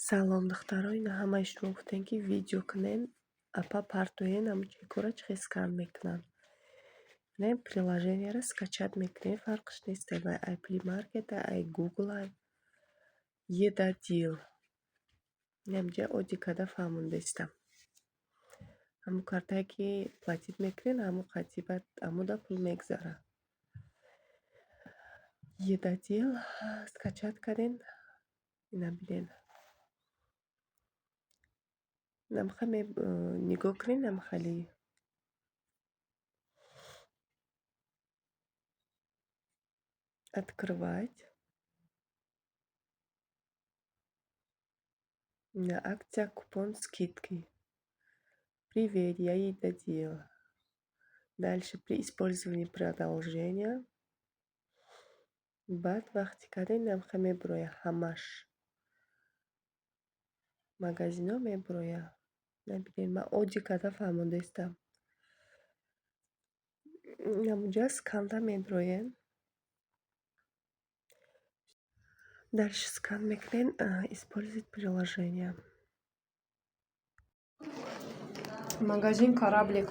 Салом, духтаро, ина ҳамаи шумо гуфтем, ки видео кунен, апа партоен, ҳамун чекора чӣ хел скан мекунанд. Инам приложениеро скачать мекунем, фарқш нест, вай ай Play Market, ай Google, ай Едадил. Инамҷа оддӣ карда фаҳмондаистам. Ҳамун картае, ки платить мекунед, ҳамун қати баъд ҳамуда пул мегзарад. Едадил скачать кардем, ина бинед. Намха нигоҳ кунед, намхали открывать. На акция, купон, скидки. Привет, я Едадил. Дальше при использовании продолжения. Баъд вақте кардем, намха мебурояд ҳамаш. Магазинҳо мебурояд. Набинед, ман оддӣ карда фаҳмондаистам. Намунҷа сканда медроем. Дальше скан мекунем, использовать приложение. Магазин «Кораблик».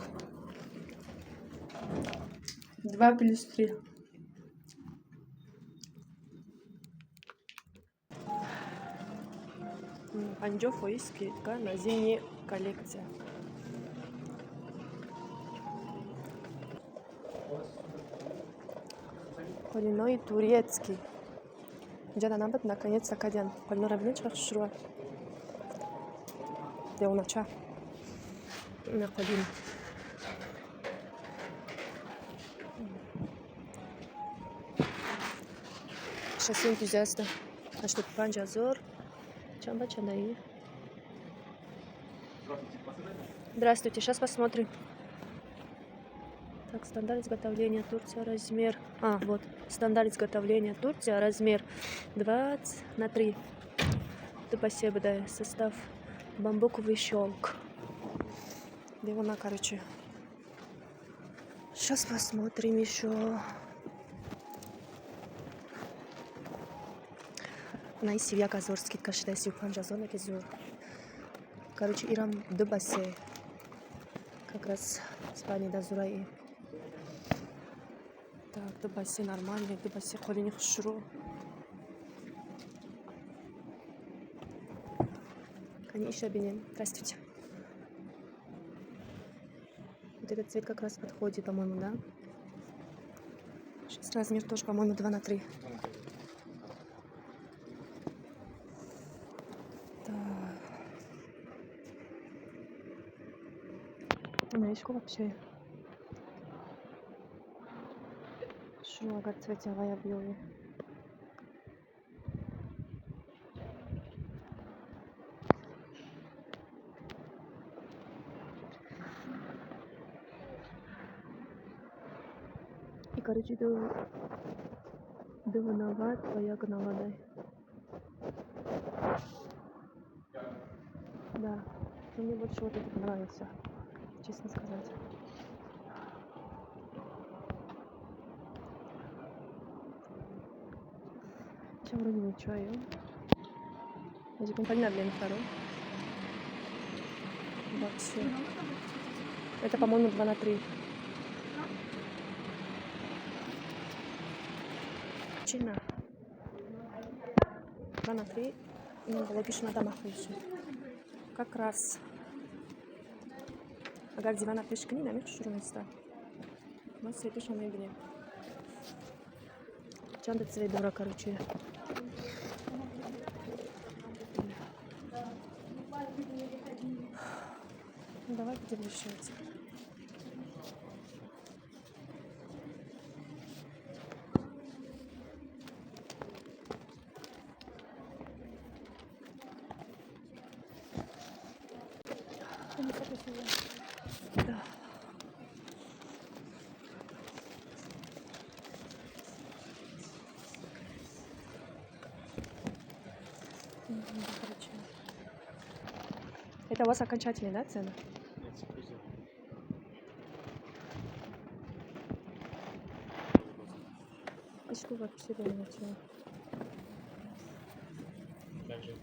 2 плюс 3. 50% скидка на зимняя коллекция. Қолинои турецкий. Инҷа набад, наконец-то кадян. Қолинора бинед, чӣ хушрӯа. Девонача. Ина қолин. Шасси энтузиаста. 85 000. Чанд ба чандаи? Здравствуйте, сейчас посмотрим. Так, стандарт изготовления Турция, размер. А, вот. Стандарт изготовления Турция, размер 20 на 3. Это спасибо, да, состав бамбуковый щелк. Девона, короче. Сейчас посмотрим еще. На 31 000 скидка шида, 35 000 неки зур. Короче, ирам 2 ба 3. Как раз спальни да зураи. Так, 2 ба 3 нормальный, 2 ба 3 қолини хушрӯ. Кани иша бинем. Здравствуйте. Вот этот цвет как раз подходит, по-моему, да? Сейчас размер тоже, по-моему, 2 на 3. Так. Знаешь, вообще? Шумо агар цвети ҳавая биёвӣ. И, короче, 2,90 ва 1,90. Да, но мне больше вот это понравился, честно сказать. Чем вроде ничего, я. Блин, второй. Вообще. Это, по-моему, 2 на 3. Чина. 2 на 3. Ну, логично, да, махуюсь. Как раз. Агар дивана пеш кунӣ, намеш шурӯъ места. Ма цветошо мебинем. Чанда цвет дора, короче. Ну, давай будем решать. Да. Короче. Это у вас окончательные, да, цены? Нет, сюрпризы. Ишку вообще не начала. Также вы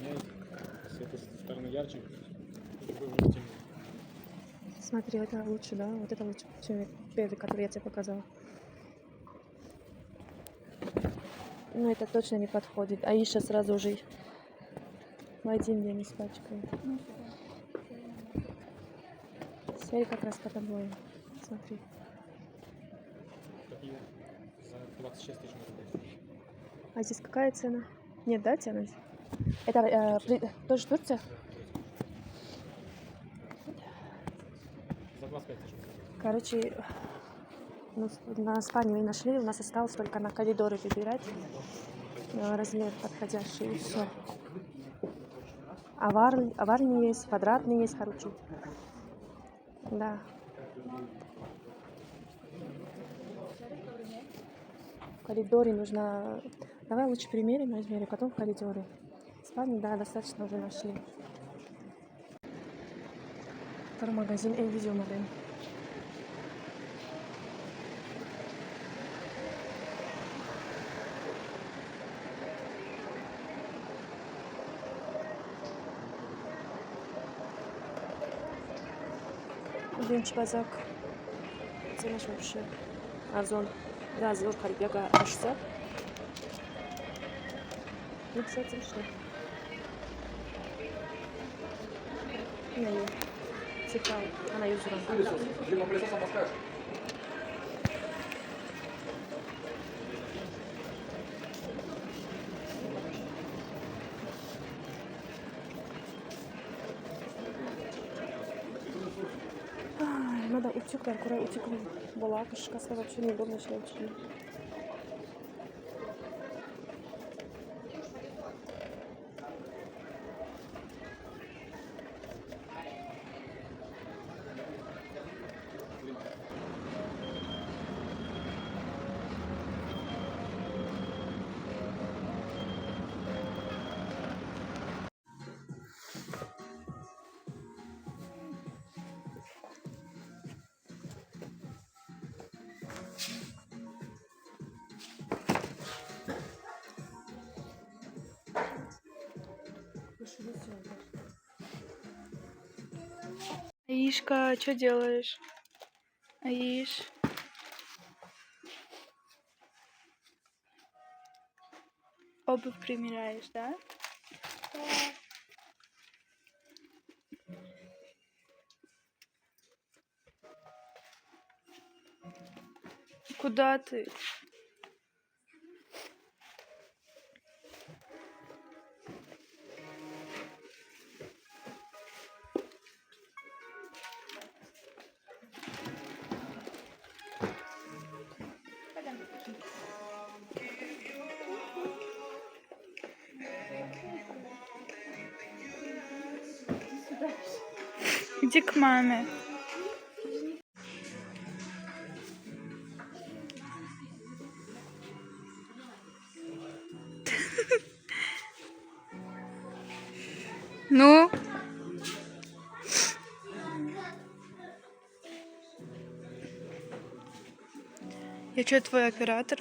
меняете? С этой стороны ярче, с другой уже темнее. Смотри, это лучше, да? Вот это лучше, чем первый, который я тебе показала. Ну, это точно не подходит. Аиша сразу же в один день испачкает. Серый как раз под обои. Смотри. Такие за 26 тысяч можно брать. А здесь какая цена? Нет, да, цена? Это тоже Турция? За 25 тысяч можно брать. Короче, ну, на спальню не нашли, у нас осталось только на коридоре выбирать размер подходящий, и все. Овальный есть, квадратный есть, короче. Да. В коридоре нужно... Давай лучше примерим размеры, потом в коридоре. Спальню, да, достаточно уже нашли. Второй магазин видео модель. Бенч базак. Цена вообще. Арзон. Да, зор қариб 1800. 900 что? Цифра. Она юзера. Надо утюг, да, курай утюг была, кашка вообще неудобно шла утюг. Аишка, что делаешь? Аиш. Обувь примеряешь, да? Да. Куда ты? Иди к маме. Ну? Я что, твой оператор?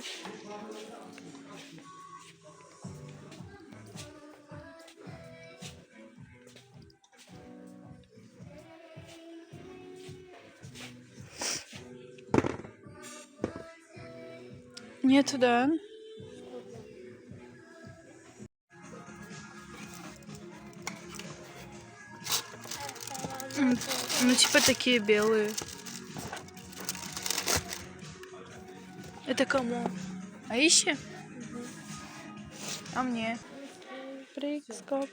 Нету, да? Ну, типа такие белые. Это кому? Аише? Угу. А мне? Прикскоп.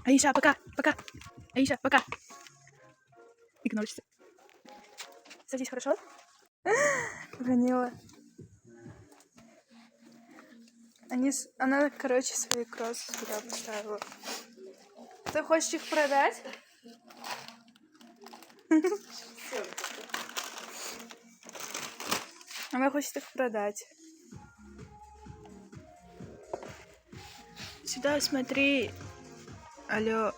Аиша, пока, пока. Аиша, пока. Игноришься. Садись, хорошо? Уронила. Она, короче, свои кроссы сюда поставила. Ты хочешь их продать? Она хочет их продать. Сюда смотри. Алло.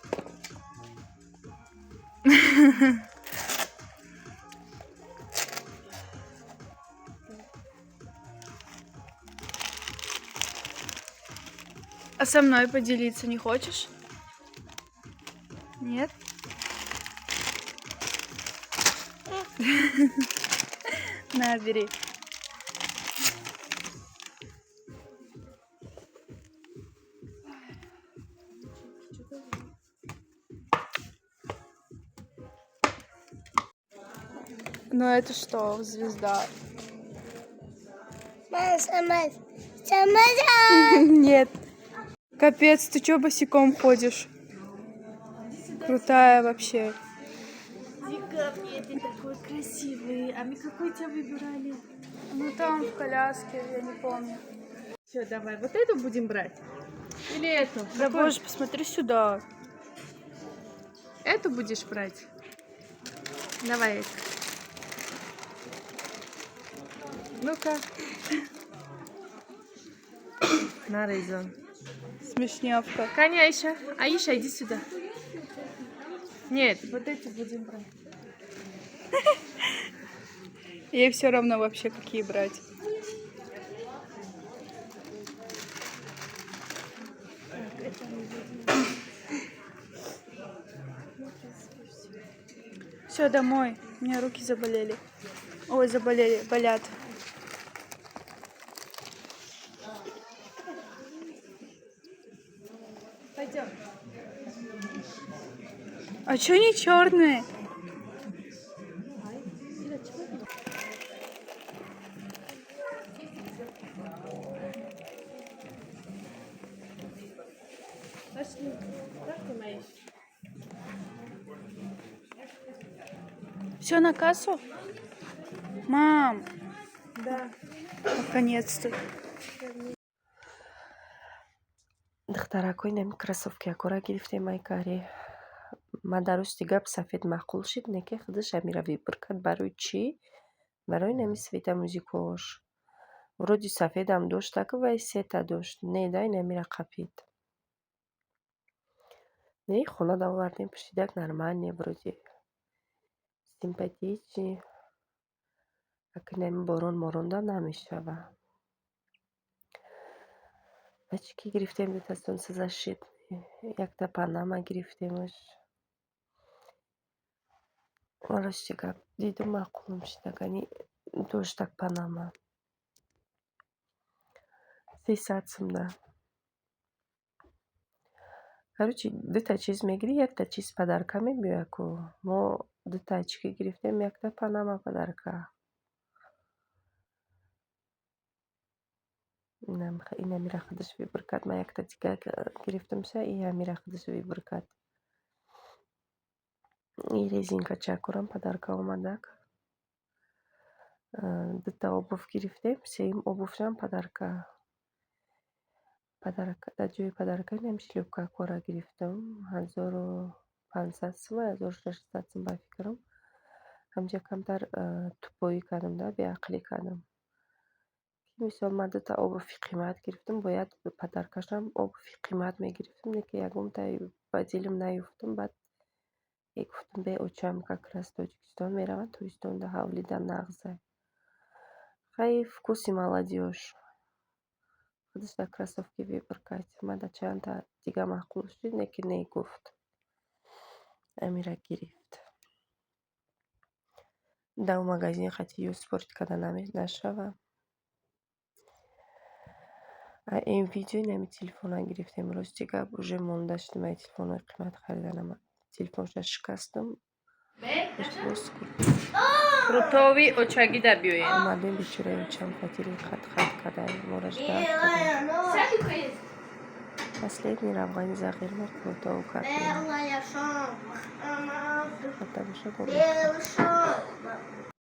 со мной поделиться не хочешь? Нет? На, бери. Ну это что, звезда? Нет. Капец, ты чё босиком ходишь? Крутая вообще. Дико мне, ты такой красивый. А мы какой тебя выбирали? Ну там в коляске, я не помню. Все, давай, вот эту будем брать? Или эту? Да боже, посмотри сюда. Эту будешь брать? Давай эту. Ну-ка. На резон. Смешнявка. Каня, Аиша. Аиша, иди сюда. Нет, вот эти будем брать. Ей все равно вообще какие брать. Все, домой. У меня руки заболели. Ой, заболели, болят. Пойдем. А чё не черные? Пошли. Как ты, Аиша? Все на кассу? Мам! Да. Наконец-то. Духтаракҳои нами кроссовкиякора гирифтем, ай кари. Ман дар рости гап сафед маъқул шид, не ки худаш амира выбор кард. Барои чӣ? Барои нами светомузыкош. Вроде сафедам дошт, так вай сета дошт. Не, да, инамира қапид. Не, хона овардем, пӯшидак нормальный вроде. Симпатичный. Аки нами борон моронда намешава. Очки гирифтем, дута солнцезащитный. Якта панама гирифтемаш. Рости гап дидум, маъқулам шидак, ани доштак панама. 300 сумда. Короче, дута чиз мегирӣ, якта чиз подарка мебиёяд ку. Мо дута очки гирифтем, якта панама подарка. Инамира худаш выбор кард. Ман якта дига гирифтамша, и ҳамира худаш выбор кард. И резинкачакорам подарка омадак. Дута обувь гирифтем, сеюм обувьшам подарка. Подарка, дар ҷои подарка инам шлёпкакора гирифтам. 1500 сум, 1600 сум ба фикрам. Ҳамҷа камтар тупоӣ кардам да, беақлӣ кардам. Мисол, ман дута обуви қимат гирифтам, бояд подаркашам обуви қимат мегирифтам, не ки ягонта ба дилам наёфтам. Баъд гуфтам, бе очам как раз Тоҷикистон меравад, Тоҷикистонда ҳавлида нағзай. Хай, вкуси молодёжь. Худаш дар кроссовки выбор кард. Ман дар чандта дига маъқул шуд, не ки не гуфт. Амира гирифт. Дар магазин хати ё спорить карда нашава. А ин видео инами телефона гирифтем. Рости гап, уже монда шудем ай телефонҳои қимат хариданам. Телефонша шикастам. Рутови очагида биёем. Омадем, бечораи очам хотири хат хат карда, мораш дард карда. Последний равғани зағир мо қурутов кардем. Хата боша бо.